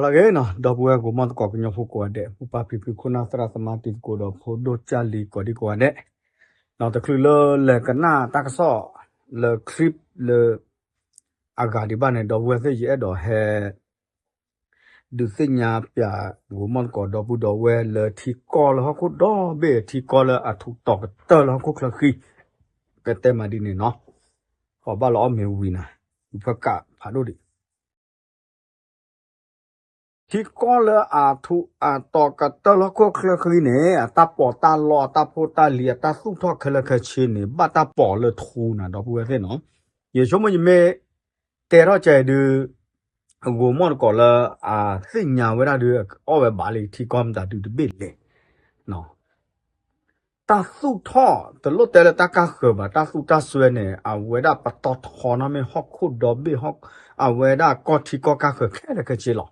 လၢအဂ့ၤနီၤ ဒီပုၢ်ဝဲၢ်ဂီၢ်မီၢ်သကိးကညီဖိကိးဂၤဒဲး မိၢ်ပၢ်ဖံဖု ခိၣ်နၢ်သရၣ်သမါတံၤသကိးဒီးဖိဒိၣ်ကၢ်လံၤကိးဒံကိးဂၤဒဲး, တချုးလၢလဲၤကနၣ်တၢ်ကစီၣ်လၢ clip လၢ အဂၤဒံးဘၣ်န့ၣ် ဒီပုၢ်ဝဲၢ်သ့ၣ် ယအဲၣ်ဒိးဟဲ ဒုးသ့ၣ်ညါပၠးဂီၢ်မီၢ်သကိးဒီပုၢ်ဒီဝဲၢ်လၢ ထံကီၢ်လၢဟီၣ်ခိၣ်ဒီဘ့ၣ် ထံကီၢ်လၢအထူးတီၤကတၢၢ်လၢဟီၣ်ခိၣ်ချၢဃံ, ကတဲမးဒ်န့ၣ်နီၤ, ဃိးဘၣ်လၢအီၣ်မ့ၤဝံၤနၤ, ဖၢကးဖးဒိၣ်ဒံး ထံကီၢ်လၢအထူးအတီၤကတၢၢ်လၢဟီၣ်ခိၣ်ချၢဃံန့ၣ် အတၢ်ပီးတၢ်လီ အတၢ်ဖိတၢ်လံၤ အတၢ်သူၣ်ထီၣ်ခဲလၢာ်ခဲဆ့န့ၣ် ဘၣ်တၢ်ပီးလၢထူနၤ ဒီပုၢ်ဝဲၢ်သ့ၣ်နီၤ, ယဆိကမိၣ်ယမ့ၢ် တဲထီၣ်ကဲဒုး အဂီၢ်မီၢ်သကိးလၢ အသ့ၣ်ညါဝဲဒၣ်ဒုး အီၣ်ဝဲဘၣ်လံ ထံကီၢ်မတၤဒုးတဘ့ၣ်လဲၣ် တၢ်သူၣ်ထီၣ် တလိၣ်တဲလၢတၢ်ကါဃၢၤဘၣ် တၢ်သူတၢ်စွဲန့ၣ် အဝဲဒၣ်ပတီၢ်ထီနီၣ်မ့ၢ်ဟီၣ်ခိၣ်ဒီဘ့ၣ် အဝဲဒၣ်ကီၢ်ထံကီၢ်ကါဃၢၤခဲလၢာ်ခဲဆ့လီၤ.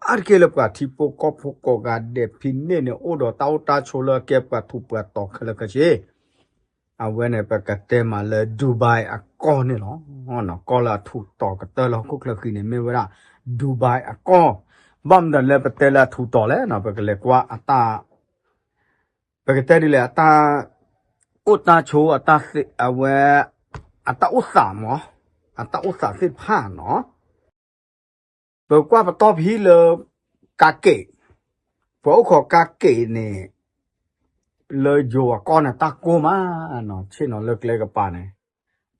အါတက့ၢ်လၢပှၤထံဖိကီၢ်ဖိကိးဂၤဒဲးဖဲန့ၣ်န့ၣ် အိၣ်ဒီးတၢ်အိၣ်တၢ်ဆိးလၢအကဲပှၤထူးပှၤတီၤခဲလၢာ်ခဲဆ့ အဝဲန့ၣ် ပကတဲမးလၢ Dubai အကီၢ်န့ၣ်လီၤ. ကီၢ်လၢအထူးတီၤကတၢၢ်လၢဟီၣ်ခိၣ်ချၢဃံန့ၣ် မ့ၢ်ဝဲဒၣ် Dubai အကီၢ်, ဘၣ်မနုၤလၢပတဲလၢအထူးတီၤလဲၣ် ပကလဲၤကွၢ်အတၢ် ပကတဲဒ်လဲၣ် အတၢ်အိၣ်တၢ်ဆိး အတၢ်သ့ အဝဲ အတၢ်အိၣ်သးမး အတၢ်အိၣ်သးသ့ၣ်တဖၣ်နီၤ ပကွၢ်ပတီၢ်ဖဲလၢ ကါက့း, ပှၤအိၣ်ခိးကါက့းန့ၣ် လၢယိၤအကီၢ်န့ၣ် တၢ်ကိၢ်မးနီၤ ဆ့ၣ်နီၤလၢကျဲကပၤန့ၣ်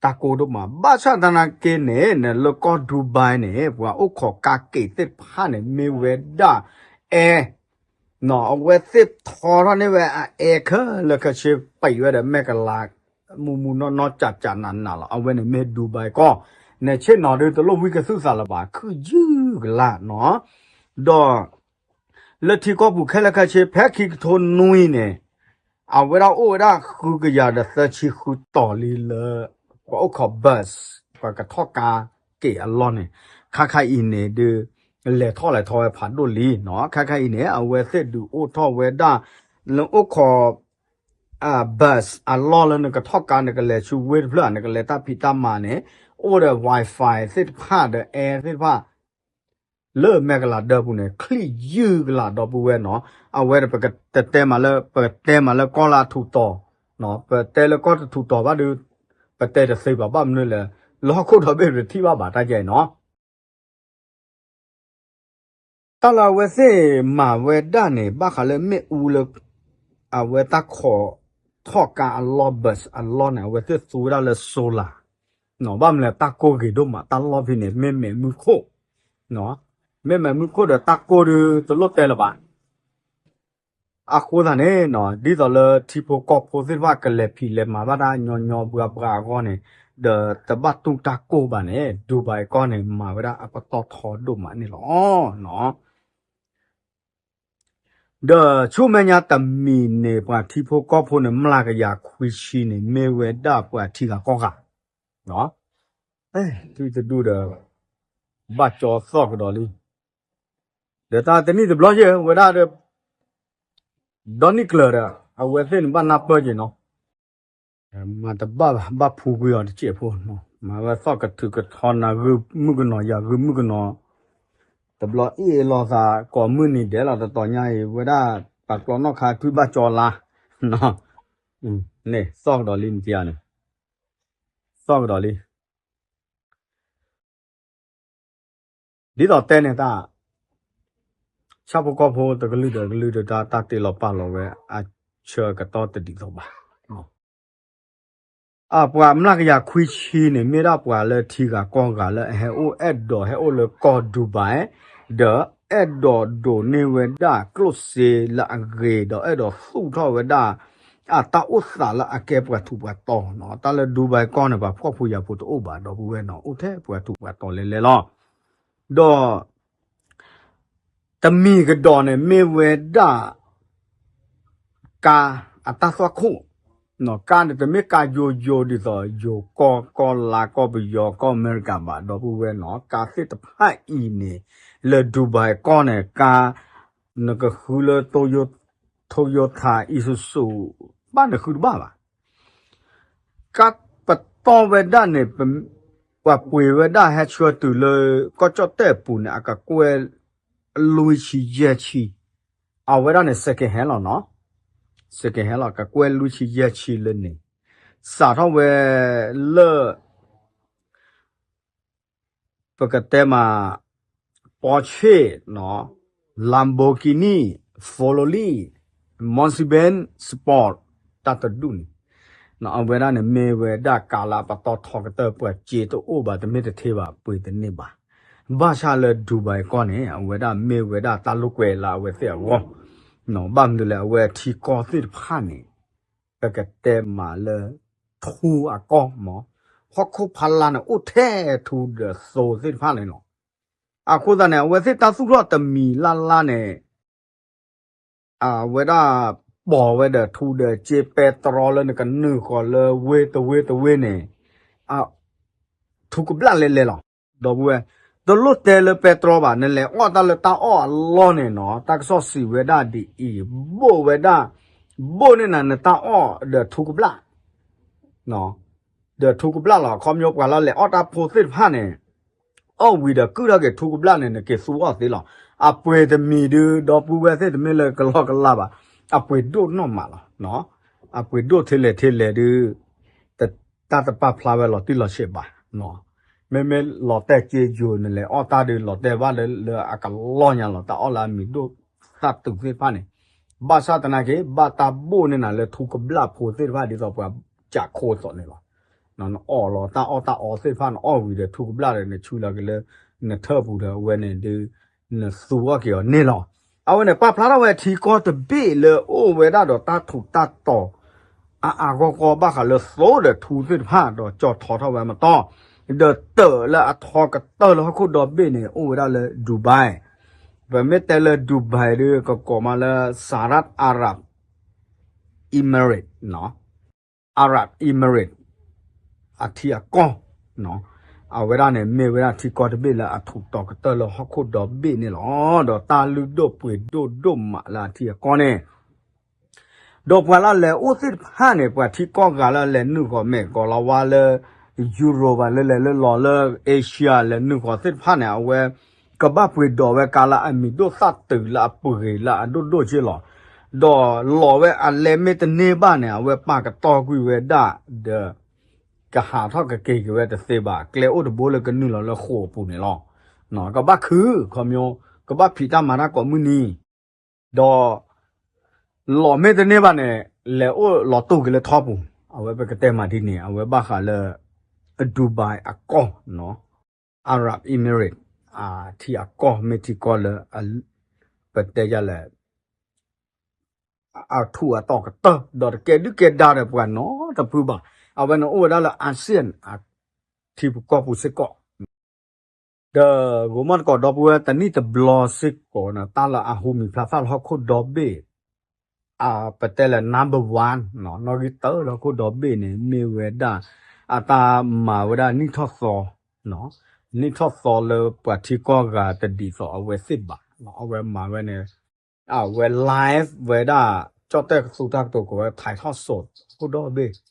တၢ်ကိၢ်ဒိၣ်မး ဘၣ်ဆၣ်သနာ်က့န့ၣ် လၢကီၢ် Dubai န့ၣ် ပှၤအိၣ်ခိးကါက့းသ့ၣ်တဖၣ်န့ၣ် မ့ၢ်ဝဲဒၣ် အဲ အဝဲသ့ၣ်ထီထီၣ်န့ၢ်ဝဲအအဲခဲလၢာ်ခဲဆ့ ပံးဝဲဒီးမဲာ်ကလၤ မူမူနီၢ်နီၢ်ကၠးကၠးနးနးလီၤ. အဝဲန့ၣ်မ့ၢ် Dubai ကီၢ်န့ၣ် ဆ့ၣ်နီၤဒုးတလိၣ်ဝံကသူၣ်သးလၢၤဘၣ် ခုၣ်ယုၢ်ကလးနီၤ ဒီး လၢထံကီၢ်ပူၤခဲလၢာ်ခဲဆ့ ဖဲခံကထိနွံန့ၣ် အဝဲဒၣ်အိၣ်ဝဲဒၣ်ဃုကယၤဒီးသၢဆံဃုတီၤလံလၢ ပှၤအိၣ်ခိး bus ပှၤကထီၣ်ကါက့ၤအလီၢ်န့ၣ် ခါခါအံၤန့ၣ်ဒုး လဲၤထီၣ်လဲၤထီဝဲဖးဒိၣ်လံနီၤ ခါခါအံၤန့ၣ် အဝဲသ့ၣ်ဒုးအိၣ်ထီၣ်ဝဲဒၣ် လၢအိၣ်ခိး bus အလီၢ်လၢနကထီၣ်ကါ နကလဲၤဆူဝ့ၢ်တဖျၢၣ် နကလဲၤတၢ်ဖံးတၢ်မၤန့ၣ် အိၣ်ဒီး Wi-Fi သ့ၣ်တဖၣ်ဒီး အဲ သ့ၣ်တဖၣ် လၢမဲာ်ကလၤဒၢပူၤန့ၣ် ချံၣ်ယုၢ်ကလးဒီပုၢ်ဝဲၢ်နီၤ အဝဲပကတဲမးလၢ ပကတဲမးလၢကီၢ်လၢအထူးတီၤ ပတဲလၢကီၢ်တထူးတီၤဘၣ်ဒုး ပတဲတသ့ဘၣ် ဘၣ်မနုၤလဲၣ် လၢဟီၣ်ခိၣ်ဒီဘ့ၣ်ပတထံၣ်ဘၣ်ဘၣ်တၢ်ယဲနီၤ တၢ်လၢအဝဲသ့ၣ်မၤဝဲဒၣ်န့ၣ် ဘၣ်ဃးလၢမ့ၣ်အူလၢ အဝဲတၢ်ခိးထီၣ်ကါအလီၢ် bus အလီၢ်န့ၣ် အဝဲသ့ၣ်သူဝဲဒၣ်လၢ solar ဘၣ်မနုၤလဲၣ် တၢ်ကိၢ်ဂ့ၤဒိၣ်မး တၢ်လီၢ်ဖဲန့ၣ် မ့မ့ၢ်မုၢ်ခိၣ် မ့မ့ၢ်မုၢ်ခိၣ်ဒီးတၢ်ကိၢ်ဒုးတလိၣ်တဲလၢၤဘၣ် အဃိသတးန့ၣ်နီၤ ဒ်သိးလၢထံဖိကီၢ်ဖိသ့ၣ်တဖၣ်ကလဲၤဖံးလဲၤမၤဘၣ်တၢ်ညီညီဘှါဘှါအဂီၢ်န့ၣ် ဒီးတဘၣ်တူၢ်တၢ်ကိၢ်ဘၣ်န့ၣ် Dubai ကီၢ်န့ၣ် မၤဝဲဒၣ်အပတီၢ်ထီဒိၣ်မးန့ၣ်လီၤ. ဒီးဆူမဲာ်ညါတမံၤန့ၣ် ပှၤထံဖိကီၢ်ဖိန့ၣ် မျးကယၤခွံဆံန့ၣ် မ့ၢ်ဝဲဒၣ်ပှၤထံဂၤကီၢ်ဂၤ ထွံၣ်တဒူၣ်ဒီး ဘၣ်ကၠီသီၣ်ကဒီးလံ ဒီးတၢ်တနံၣ်တဘျီယဲၢ်ဝဲဒၣ်ဒီး ဒီနံၣ်ကျၢၤဒီး အဝဲသ့ၣ်န့ၣ်ဘၣ်နၢ်ပၢၢ်က့ၤနီၤ မၤတဘၣ်ဘၣ် ဘၣ်ဖူကွံာ်အီၤတစဲးဖိ မၤဝဲသီၣ်ကထုးကထီနၤ ဂုၢ်မုၣ်ကနီၤ ယၤဂုၢ်မုၣ်ကနီၤ တဘျီအ့ၣ်လိာ်သး ကိးမုၢ်နံၤဒဲးလီၤ တတီၤညါအံၤ ဝဲဒၣ်ပှၤကျီနီၣ်ခါထွံၣ်ဘၣ်ကၠီလါ န့ၣ် သီၣ်ကဒီးလံ နတယၤန့ၣ် သီၣ်ကဒီးလံ ဒ်သိးတဲန့ၣ်တၢ် ဆၣ်ဖိကီၢ်ဖိတကလုာ်ဒီးကလုာ်ဒီးတၢ် တၢ်တ့လီၤပာ်လီၤဝဲ အဆၢကတီၢ်တဒ်သိးဘၣ်. အပှၤမျးကယၤခွံဆံန့ၣ် မ့ၢ်ဒၣ်ပှၤလၢထံဂၤကီၢ်ဂၤလၢအဟဲအိၣ်အဲၣ်ဒိးဟဲအိၣ်လၢကီၢ် Dubai ဒီးအဲၣ်ဒိးဒိးန့ၢ်ဝဲဒၣ်ကျိၣ်စ့လၢအဂ့ၤ ဒီးအဲၣ်ဒိးသူၣ်ထီၣ်ဝဲဒၣ် အတၢ်အိၣ်သးလၢအကဲပှၤထူးပှၤတီၤနီၤ တၢ်လၢ Dubai ကီၢ်န့ၣ် ပှၤဖှီၣ်ဖိယာ်ဖိတအိၣ်ဘၣ် ဒီပုၢ်ဝဲၢ်နီၤ အိၣ်ထဲပှၤထူးပှၤတီၤလဲၤလဲၤလီၤ. ဒီး တမံၤကဒီးန့ၣ် မ့ၢ်ဝဲဒၣ် ကါအတၢ်သွၣ်ခိၣ်, ကါန့ၣ် တမ့ၢ်ကါယိယိဒ်သိး ယိၤကီၢ် ကီၢ်လါ ကီၢ်ပယီၤ ကီၢ်အမဲရကၤဘၣ် ဒီပုၢ်ဝဲၢ်နီၤ ကါသ့ၣ်တဖၣ်အံၤန့ၣ် လၢ Dubai ကီၢ်န့ၣ် ကါ နကဃုလၢ Toyota Isuzu ဘၣ်နဃုတဘၣ်ဘၣ် ကါပတီၢ်ဝဲဒၣ်န့ၣ် ပှၤပှ့ၤဝဲဒၣ်ဟဲဆှၢတုၤလၢ ကီၢ်ကၠီၣ်တဲၣ်အပူၤန့ၣ် အကကွဲၢ် ကကွဲၢ်လွံၢ်ဆံယဲၢ်ဆံ, အဝဲဒၣ်န့ၣ် second hand လီၤနီၤ, second hand လီၤ ကကွဲၢ်လွံၢ်ဆံယဲၢ်ဆံလၢန့ၣ်, စးထီၣ်ဝဲလၢ ပကတဲမး Porsche, Lamborghini, Ferrari, Mercedes-Benz Sport တၢ်တဒူၣ်န့ၣ်, အဝဲဒၣ်န့ၣ်မ့ၢ်ဝဲဒၣ်ကးလၢအပတီၢ်ထီကတၢၢ် ပှၤစ့တအိၣ်ဘၣ် တမ့ၢ်တထ့ဘၣ် ပှ့ၤတန့ၢ်ဘၣ်. ဘၣ်ဆၣ်လၢ Dubai ကီၢ်န့ၣ် အဝဲဒၣ်မ့ၢ်ဝဲဒၣ်တၢ်လိာ်ကွဲလၢအဝဲသ့ၣ်အဂီၢ်, ဘၣ်မနုၤလဲၣ် အဝဲထံကီၢ်သ့ၣ်တဖၣ်န့ၣ် ပကတဲမးလၢ ထူအကီၢ်မး, ဟီၣ်ခိၣ်ဖးလါန့ၣ် အိၣ်ထဲထူဒီးသိသ့ၣ်တဖၣ်န့ၣ်လီၤ. အဃိသတးန့ၣ် အဝဲသ့ၣ်တၢ်သူၣ်ထီၣ်တမံၤလၢ်လၢ်န့ၣ် အဝဲဒၣ် ပိာ်ဝဲဒီးထူဒီးစ့ပဲတြီလၢနကနုာ်ဃီၤလၢဝ့ၢ်တဝ့ၢ်တဝ့ၢ်န့ၣ် ထူကဘျၣ်လဲၤလဲၤလီၤ. ဒီပုၢ်ဝဲၢ်, တလိၣ်တဲလၢပဲတြီဘၣ် နလဲၤအီၣ်တၢ်လၢတၢ်အီၣ်အလီၢ်န့ၣ်နီၤ, တၢ်ကစီၣ်စံးဝဲဒၣ်ဒ်အံၤ, ဘိၣ်ဝဲဒၣ်, ဘိၣ်န့ၣ်နၤ နတၢ်အီၣ်ဒီးထူကဘျၣ် ဒီးထူကဘျၣ်လီၤ. ခီပညီပှၤလၢလဲၤအီၣ်တၢ်ဖိသ့ၣ်တဖၣ်န့ၣ် အီၣ်ဝံၤဒီးကုၢ်ထီၣ်က့ၤထူကဘျၣ်န့ၣ် နက့ၤသူအီၣ်သ့လီၤ. အပှ့ၤတမံၤဒုး ဒီပုၢ်ဝဲၢ်သ့ၣ် တမ့ၢ်လၢကလီကလီဘၣ်, အပှ့ၤဒိၣ်နီၢ်မးလီၤ. အပှ့ၤဒိၣ်ထဲလဲၣ်ထဲလဲၣ်ဒုး တၢ်တပာ်ဖျါဝဲလီၤတံၢ်လီၤဆဲးဘၣ်. မ့မ့ၢ်လီၤတဲာ်က့ယိာ် နလဲၤအီၣ်တၢ်ဒုး လီၤတဲာ်ဘၣ်လၢအကလီၢ်ညါလီၤ. တၢ်အီၣ်လၢအမံၤဒိၣ်သၣ်တုၤသ့ၣ်တဖၣ်န့ၣ် ဘၣ်ဆၣ်သနာ်က့ ဘၣ်တၢ်ဘိၣ်န့ၢ်နၤလၢထူကဘျၣ်ဖိသ့ၣ်တဖၣ် ဒ်သိးပှၤကးခိၣ်သိးန့ၣ်လီၤ. နအီၣ်လီၤတၢ်အီၣ်တၢ်အီသ့ၣ်တဖၣ် နအီၣ်ဝံၤဒီးထူကဘျၣ်ဒီး နဆူလီၤက့ၤလၢ နထၢၣ်ပူၤဒီး အဝဲန့ၣ်ဒုး နသူအီၣ်က့ၤအီၤန့ၣ်လီၤ. အဝဲန့ၣ် ပာ်ဖျါထီၣ်ဝဲထံကီၢ်တဘ့ၣ်လၢအိၣ်ဝဲဒၣ်ဒီးတၢ်ထူးတၢ်တီၤ အါအါဂီၢ်ဂီၢ်ဘၣ်ဃးလၢသိဒီးထူသ့ၣ်တဖၣ် ဒီးကၠီၣ်ထီထီၣ်ဝဲမတီၢ်, ဒီးတၢးလၢအထီကတၢၢ်လၢဟီၣ်ခိၣ်ဒီဘ့ၣ်န့ၣ် အိၣ်ဝဲဒၣ်လၢ Dubai, ပမ့ၢ်တဲလၢ Dubai ဒုး ကကိးမးလၢ Sarat Arab Emirates, Arab Emirates အထံအကီၢ်, အဝဲဒၣ်န့ၣ် မ့ၢ်ဝဲဒၣ်ထံကီၢ်တဘ့ၣ်လၢအထူးတီၤကတၢၢ်လၢဟီၣ်ခိၣ်ဒီဘ့ၣ်န့ၣ်လီၤ. ဒီးတၢ်လုၢ်ဒိၣ်ပှ့ၤဒိၣ်ဒိၣ်မးလၢအထံအကီၢ်န့ၣ် ဒီးပှၤလၢအလဲၤအိၣ်သ့ၣ်တဖၣ်န့ၣ် ပှၤထံကီၢ်ဂၤလၢအလဲၤနုာ်ဃီၤ မဲာ်ကီၤလၤဝါလၢ Europe ဘၣ်လၢလဲၤလၢလီၤလၢ Asia လဲၤနုာ်ဃီၤသ့ၣ်တဖၣ်န့ၣ် အဝဲ ကဘၣ်ပှ့ၤဒိးဝဲကါလၢအမံၤဒိၣ်သၣ်တုၤလၢအပှ့ၤလၢအဒိၣ်ဒိၣ်က့လီၤ. ဒီးလီၤဝဲအလဲမ့ၢ်တန့ၢ်ဘၣ်န့ၣ် အဝဲပာ်ကတီၢ်ကွံာ်ဝဲဒၣ်ဒီး ကဟးထီၣ်ကက့ၤက့ၤဝဲတသ့ဘၣ် ကျဲအိၣ်တဘိလၢကနုာ်လီၤလၢဃိာ်အပူၤန့ၣ်လီၤ. ကဘၣ်ခု ခီပညီ ကဘၣ်ဖံးတၢ်မၤတၢ်ကိးမုၢ်နံၤ ဒီး လီၤမ့ၢ်တန့ၢ်ဘၣ်န့ၣ် လဲၤအိၣ်လီၤတိၢ်က့ၤလၢထီပူၤ, အဝဲပကတဲမးဒ်န့ၣ် အဝဲဘၣ်ဃးလၢ Dubai အကီၢ်, Arab Emirates ထံအကီၢ် မ့ၢ်ထံကီၢ်လၢ ပတဲယၤလဲၣ် အထူးအတီၤကတၢၢ် ဒီးတကဲဒုၣ်ကဲဒါဒီးပှၤနီတဖုဘၣ်. အဝဲန့ၣ်အိၣ်ဝဲဒၣ်လၢ ASEAN ထံပူၤကီၢ်ပူၤစ့ၢ်ကီး ဒီးဂိၤမီၢ်တကိးဒီပုၢ်ဝဲၢ် တနံၣ်တဘျီစ့ၢ်ကီးန့ၣ် တၢ်လၢအဟူမံၤဖျါသၣ်လၢဟီၣ်ခိၣ်ဒီဘ့ၣ် ပတဲလၢ number one နီၣ်ဂံၢ်တၢလၢဟီၣ်ခိၣ်ဒီဘ့ၣ်န့ၣ် မ့ၢ်ဝဲဒၣ် အတၢ်မၤဝဲဒၣ်နံၣ်ထီၣ်သီ, နံၣ်ထီၣ်သီလၢပှၤထံကီၢ်ဂၤတဒ်သိးအဝဲသ့ၣ်ဘၣ်, အဝဲမၤဝဲန့ၣ် အဝဲ live ဝဲဒၣ် ကၠီၣ်တဲၣ်ကသူတၢ်ကတိၤကိးဝဲ ထံးထီၣ်စိး ဟီၣ်ခိၣ်ဒီဘ့ၣ်,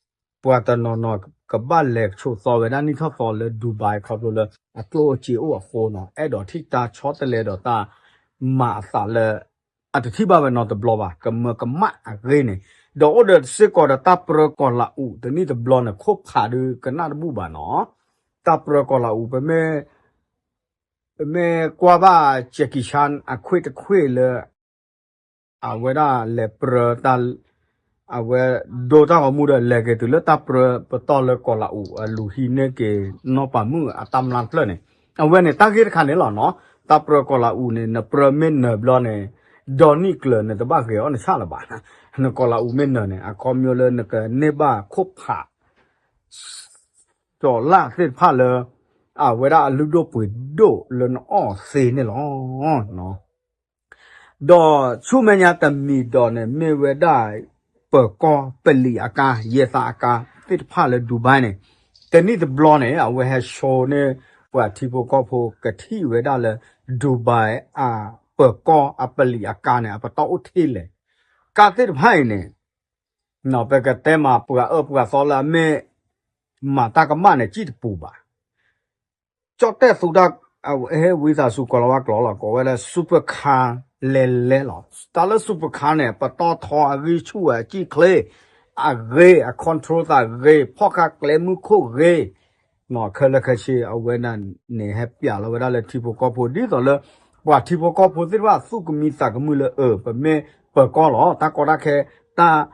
ပှၤတနီၤနီၤကဘၣ်လဲၤဆိးသီဝဲဒၣ်နံၣ်ထီၣ်သီလၢ Dubai ခီဖျိလၢ အကျိၣ်အစ့အိၣ်အဃိနီၤ အဲၣ်ဒိးထံၣ်တၢ်ဆီတလဲဒီးတၢ်မၤအသးလၢ အတထံၣ်ဘၣ်ဝဲနီတဘျီဘၣ် ကမၢကမၣ်အဂ့ၢ်န့ၣ်, ဒီးအိၣ်ဒီးစ့ၢ်ကီးဒီးတၢ်ပြၢကီၤလးအူး တနံၣ်တဘျီန့ၣ် ခိၣ်ဖးဒုးကနၣ်တဘူၣ်ဘၣ်နီၤ, တၢ်ပြၢကီၤလးအူး ပမ့ၢ် ပမ့ၢ်ကွၢ်ဘၣ် Jackie Chan အခွံၣ်တခွံၣ်လၢ အဝဲဒၣ်လဲၤပြၢတၢ် အဝဲဒိတၢ်ဂီၤမူဒီး လဲၤက့ၤတုၤလၢတၢ်ပြၢပတီၢ်လၢကီၤလးအူးအလူၤဟံးန့ၢ်က့ၤနီၢ်ပၤမုၣ်အတၢ်မျၢ်တဖျၢၣ်န့ၣ်, အဝဲန့ၣ်တၢ်ဂ့ၢ်တခါန့ၣ်လီၤနီၤ, တၢ်ပြၢကီၤလးအူးန့ၣ် နပြၢမ့ၢ်နၢၤဘျီန့ၣ် ဒီနံၣ်ကျၢၤနတဘၣ်ဂဲၤအီၣ်နဆၣ်လၢၤဘၣ်, နကီၤလးအူးမ့ၢ်နၢၤန့ၣ် အခီပညီလၢနကန့ၢ်ဘၣ်ခိၣ်ဖး စီၤလၢ်သ့ၣ်တဖၣ်လၢ အဝဲဒၣ်အလုၢ်ဒိၣ်ပှ့ၤဒိၣ်လၢနအီၣ်သ့န့ၣ်လီၤ. ဒီးဆူမဲာ်ညါတမံၤဒီးန့ၣ် မ့ၢ်ဝဲဒၣ် ပၢၤကီၢ်ပလံာ်အကါ ယဲၢ်သးအကါသ့ၣ်တဖၣ်လၢ Dubai န့ၣ်, တနံၣ်တဘျီန့ၣ် အဝဲဟဲ show န့ၢ် ပှၤထံဖိကီၢ်ဖိကထံၣ်ဝဲဒၣ်လၢ Dubai အပၢၤကီၢ်အပလံာ်အကါန့ၣ် အပတီၢ်အိၣ်ထဲလဲၣ်, ကါသ့ၣ်တဖၣ်အံၤန့ၣ် ပကတဲမးပှၤအၢပှၤသီလၢအမ့ၢ် မၤတၢ်ကမၣ်န့ၣ် စံၣ်တပူၤဘၣ်. ကၠီၣ်တဲၣ်သူတၢ် ဟဲဝံသးစူၤ ကိးလီၤဝါကျိာ်လီၤ ကိးဝဲဒၣ် super car လဲၤလဲၤလီၤ. တၢ်လၢ super car န့ၣ် ပတီၢ်ထီအဂံၢ်ဆူၣ်အစံၣ်ချ့ အဂ့ၤ အ control သးဂ့ၤ ဖီၣ်ဃာ်ကျဲမုၢ်ခိၣ်ဂ့ၤ ခဲလၢာ်ခဲဆ့ အဝဲဒၣ်န့ၣ် ဟဲပျးလီၤဝဲဒၣ်လၢထံဖိကီၢ်ဖိ ဒ်သိးလၢ ပှၤထံဖိကီၢ်ဖိသ့ၣ်တဖၣ် သူၣ်ကမံသးကမုာ်လၢ အၢ ပမ့ၢ်ပၢၤကီၢ်လီၤ တၢ်ကီတၢ်ခဲ တၢ်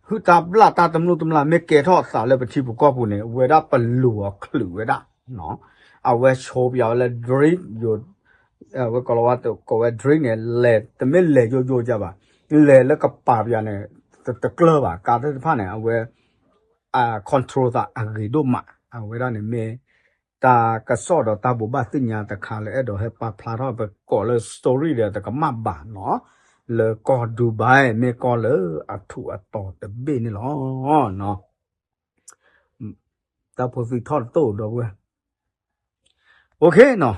ဟုၣ်တၢ်ဘျၣ်တၢ်တမျိၣ်တမျာ် မ့ၢ်ကဲထီၣ်သးလၢပထံပကီၢ်ပူၤန့ၣ် ဝဲဒၣ်ပလူၤအီၤချုးဝဲဒၣ်, အဝဲဆိပျးဝဲလၢ drink ယိၤ ဝဲကိးလီၤဝါကိးဝဲ drink န့ၣ် လဲၤ တမ့ၢ်လဲၤယိယိကဘၣ်, လဲၤလၢကပၤပျးန့ၣ် တကျၢၢ်ဘၣ် ကါသ့ၣ်တဖၣ်န့ၣ် အဝဲ control သးအဂ့ၤဒိၣ်မး, အဝဲဒၣ်န့ၣ်မ့ၢ် တၢ်ကစီၣ်ဒီးတၢ်ဘိးဘၣ်သ့ၣ်ညါတခါလၢအဲၣ်ဒိးဟဲပာ်ဖျါထီၣ် ပကိးလၢ story ဒီးတကမၣ်ဘၣ်နီၤ, လၢကီၢ်ဒူဘဲ မ့ၢ်ကီၢ်လၢအထူးအတီၤတဘ့ၣ်န့ၣ်လီၤ. တၢ်ဖိသံထီၣ်တတိၢ်ဒီပုၢ်ဝဲၢ်, OK နီၤ,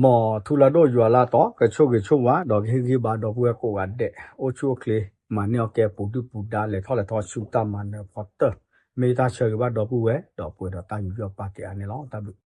မ်ထူလၢဒိၣ်ယွၤလၢအတီ ကဆိၣ်ဂ့ၤဆိၣ်ဝါ ဒီးကဟ့ၣ်ဂံၢ်ဘါဒီပုၢ်ဝဲၢ်ကိးဂၤဒဲး အိၣ်ဆူၣ်အိၣ်ချ့ မၤန့ၢ်အီၣ်ကဲပူၤဒုၣ်ပူၤဒါ လဲၤထီၣ်လဲၤထီဆူတၢ်မၤနၢၤဖီတၢၢ်, မ့ၢ်တၢ်ဆၢဂ့ၤဘၣ်ဒီပုၢ်ဝဲၢ် ဒီးပှဲၤဒီးတၢ်ယူးယီၣ်ပာ်ကဲအါန့ၣ်လီၤ. တၢ်ဘျုး